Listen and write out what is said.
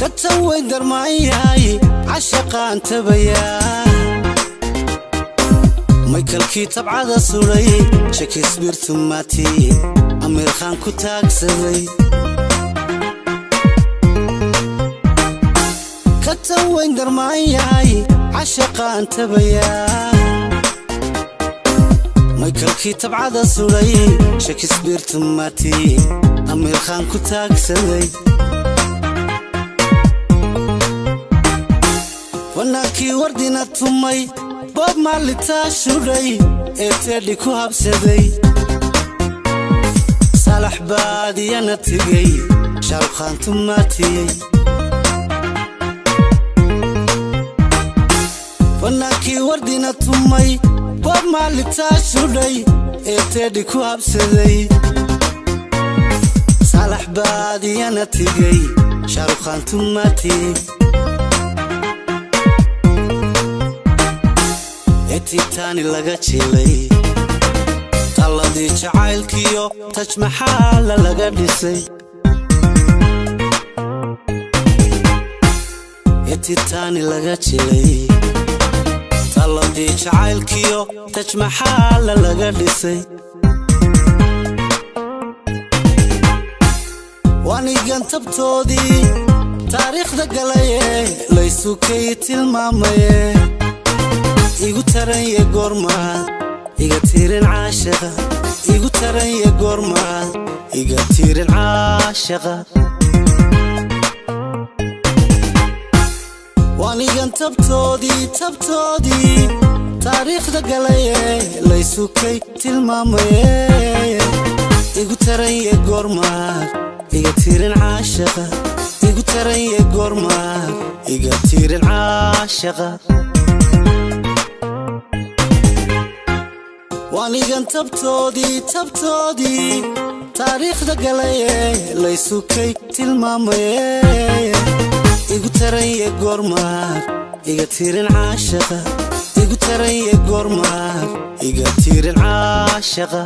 Ka tan weyn darmaan yahay cashaqaan tabayaa. Maykalkii tabcada sudhay, Shakespeare tumaati, Amiirkhaan ku taagsaday. Ka tan weyn darmaan yahay cashaqaan tabayaa. Maykalkii tabcada sudhay, Shakespeare tumaati, Amiirkhaan ku taagsaday. Fanaankii wardina tumay, Bob maalitaa shudhay ee teedhi ku habsaday. Saalax baadiyana tegey, Shaarukhaan tumaatiyey. Fanaankii wardina tumay, Bob maalitaa shudhay ee teedhi ku habsaday. Saalax baadiyana tegey, Shaarukhaan tumaatiyey. Ee Titaani laga jilay, talladii jacaylkiyo Taj Maxaala laga dhisay. Ee Titaani laga jilay, talladii jacaylkiyo Taj Maxaala laga dhisay. Waanigan tabtoodii taariikhda galaye, laysukay tilmaamaye. Igu taranye goormaad iga tirin caashaqa? Igu taranye goormaad iga tirin caashaqa? Waanigan tabtoodii tabtoodii taariikhda galaye, laysukay tilmaamaye. Igu taranye goormaad iga tirin caashaqa? Igu taranye goormaad iga tirin caashaqa? Waanigan tabtoodii tabtoodii taariikhda galaye, laysukay tilmaamaye. Igu taranye goormaad iga tirin caashaqa? Igu taranye goormaad iga tirin caashaqa?